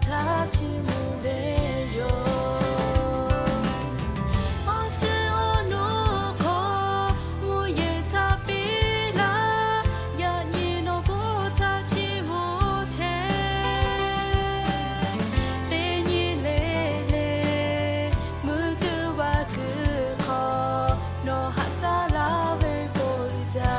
htaꞈ chiˇ mvuh ve yoˬ. Awˬ suhˍ awˬ nuˇ hk'aw mvuhˇ yeˬ htaꞈ piˇ laˇ, yaꞈ nyi nawˬ bon htaꞈ chiˇ mvuh chehˇ. Teˇ nyi le le, mvuhˇ kuiˬ vaˇ kuiˬ hk'aw nawˬ haꞈ shaˉ laˇ ve bon uiˍ jaˇ.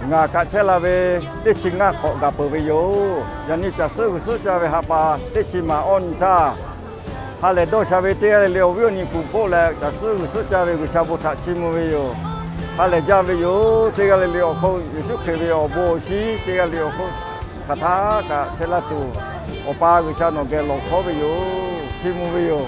Ngaˬ kaꞈ chehˇ la ve teˇ chi ngaˇ hk'awꞈ gaˬ peuˬ ve yoˬ. Yaꞈ nyi caˬ suhˉ g'uiˬ suhˉ caˇ ve ha pa teˇ chi maˍ awˇ nyi htaˇ, ha lehˬ dawˇ sha ve teˇ g'aˇ le le awˬ viˉ awˬ nyi kuˬ hpoˆ leh caˬ suhˉ g'uiˬ suhˉ caˇ ve G'uiˬsha bon htaꞈ chiˇ mvuh ve yoˬ. Ha lehˬ jaˇ ve yoˬ. Teˇ g'aˇ le le awˬ hk'oˆ Yeˍsuˆ Hkriꞈ ve awˬ bon awˬ shinˉ teˇ g'aˇ le awˬ hk'oˆ hk'aˬ htaˇ kaꞈ chehˇ laˇ tuˬ, Awˬ pa G'uiˬsha nawˬ geh lawˬ hkawˉ ve yoˬ. Chiˇ mvuh ve yoˬ.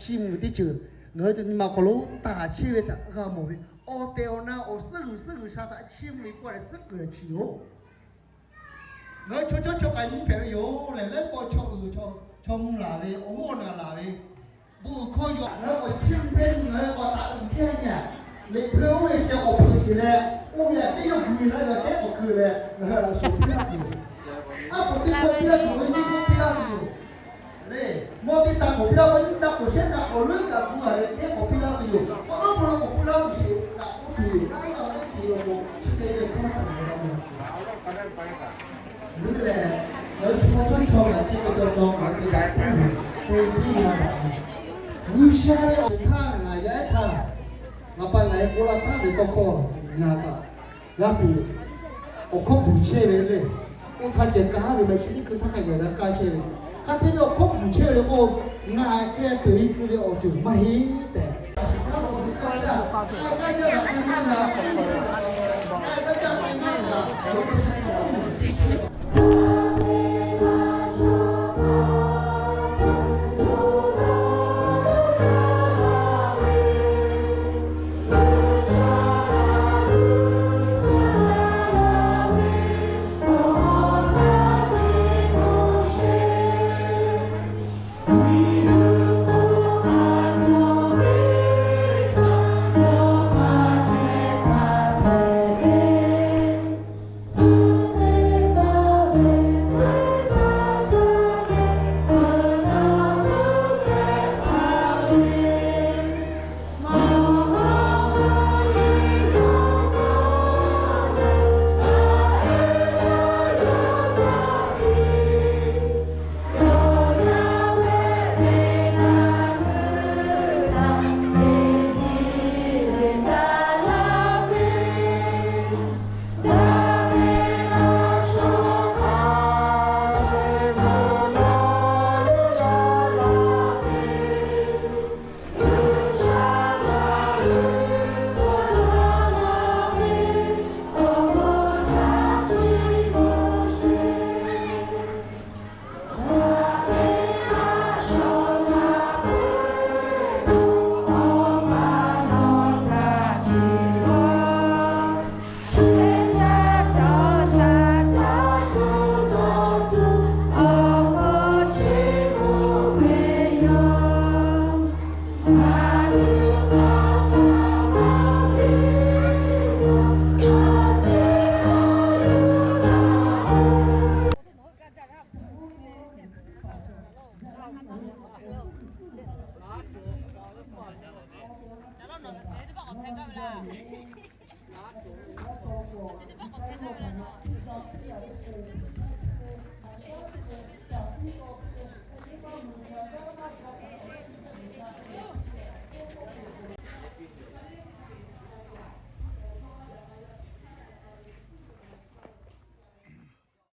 Chiˇ mvuh teˇ ceuˬ ngaˬ hui nyi ma hk'aw lo taˍ chehˇ ve htaꞈ g'a mawˬ ve, awˬ tehˬ awˬ na awˬ suhˉ g'uiˬ suhˉ g'uiˬ sha htaꞈ chiˇ mvuh ve k'oˆ leh tcuhˉ kuiˬ leh chi yoˬ. Ngaˬ hui chaw cawˇ chaw k'ai nyiˇ hpehꞈ ve yoˬ lehˬ, laiˉ pawˆ chaw uiˍ chaw mvuh laˬ ve, awˬ hoˉ awˬ naˬ laˬ ve, bon uiˍ hkawˇ yaw ngaˬ hui k'awꞈ chiˇ mvuh ve, ngaˬ hui k'awꞈ taˍ uiˍ piˇ a nyi a, liꞈ hpu oˇ ve shehˍ k'awꞈ hpeuꞈ sheˍ leh, oˇ ve teˇ yawˇ hui ve laˇ ve kehˉ k'awꞈ hkui leh ngaˬ hui a laꞈ shuˍ piˇ laˇ tuˬ yoˬ. Aˉ poꞈ teˇ hkawˇ piˇ laˇ tuˬ ve nyiˇ hkawˇ piˇ laˇ tuˬ yoˬ. Le, mawˇ teˇ taˇ k'awꞈ piˇ laˇ k'o, nyiˇ taˇ k'awꞈ shehˉ taˇ k'awꞈ leuˉ kaꞈ gu a ve kehˉ k'awꞈ piˇ laˇ tuˬ yoˬ. K'awꞈ leuˉ k'o lo k'awꞈ piˇ laˇ tuˬ sheˍ kaꞈ k'oˆ tuˬ yoˬ. Aˉ, a lehˉ te lo k'o chi hk'e ve hkawˇ htaꞈ ngaˬ hui g'a mawˬ. Leuˉ leh, ngaˬ hui chaw cawˇ chaw ngaˬ chi hk'e cawˬ cawˬ ngaˬ hui te gaˬ teˇ ve te piˇ la taˍ ve, G'uiˬsha ve awˬ htaˇ ngaˬ yaˇ ehˉ htaˇ, ngaˬ pa ngaˬ e k'oˆ laˇ taˉ ve tawˇ hkawˇ ngaˬ kaꞈ g'a te awˬ hkawˇ bvuhˬ chehˇ ve le. Oˇ htaˇ ceh kaˇ ve maˇ heˆ, chi teˇ hkui htaˇ hk'a gaˬ g'a kaˇ chehˇ ve. Hk'a te ve awˬ hkawˇ bvuhˬ chehˇ ve le k'o, ngaˬ ceh peuˬ e tcuh ve awˬ ceuˬ maˇ heˆ tehꞈ